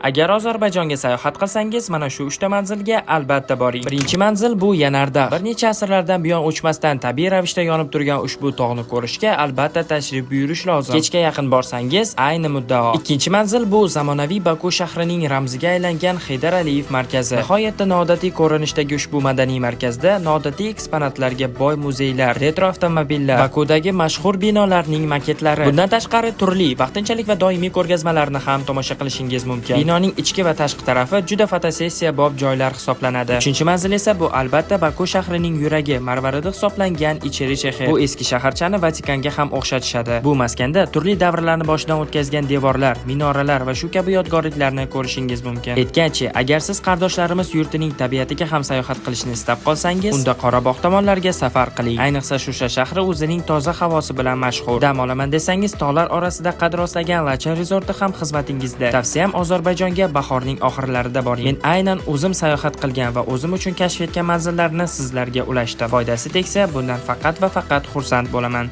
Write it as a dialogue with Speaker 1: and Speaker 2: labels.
Speaker 1: Agar Ozarbayjonga sayohat qilsangiz, mana shu uchta manzilga albatta boring. Birinchi manzil bu Yanardag. Bir necha asrlardan buyon o'chmasdan tabiiy ravishda yonib turgan ushbu tog'ni ko'rishga albatta tashrif buyurish lozim. Kechga yaqin borsangiz, ayni muddao. Ikkinchi manzil bu zamonaviy Baku shahrining ramziga aylangan Heydar Aliyev markazi. Nihoyatda noodatiy ko'rinishdagi ushbu madaniy markazda noodatiy eksponatlarga boy muzeylar, retro avtomobillar, Bakudagi mashhur binolarning maketlari. Bundan tashqari turli vaqtinchalik va doimiy ko'rgazmalarni ham tomosha qilishingiz mumkin. Binoning ichki va tashqi tarafi juda fotosessiya bob joylar hisoblanadi. Uchinchi manzil esa bu albatta Baku shahrining yuragi, marvaridi hisoblangan Icheri Sheher. Bu eski shaharchani Vatikanga ham o'xshatishadi. Bu maskanda turli davrlarni boshidan o'tkazgan devorlar, minoralar va shu kabi yodgorliklarni ko'rishingiz mumkin. Aytganchi, agar siz qardoshlarimiz yurtining tabiatiga ham sayohat qilishni istab qolsangiz, unda Qorabog' tomonlarga safar qiling. Ayniqsa Shusha shahri o'zining toza havosi bilan mashhur. Dam olaman desangiz, tog'lar orasida qad rostlagan Lachin rezorti ham xizmatingizda. Tavsiyam, Ozarbayjonga bahorning oxirlarida boring. Men aynan o'zim sayohat qilgan va o'zim uchun kashf etgan manzillarni sizlarga ulashdim. Foydasi tegsa, bundan faqat va faqat xursand bo'laman.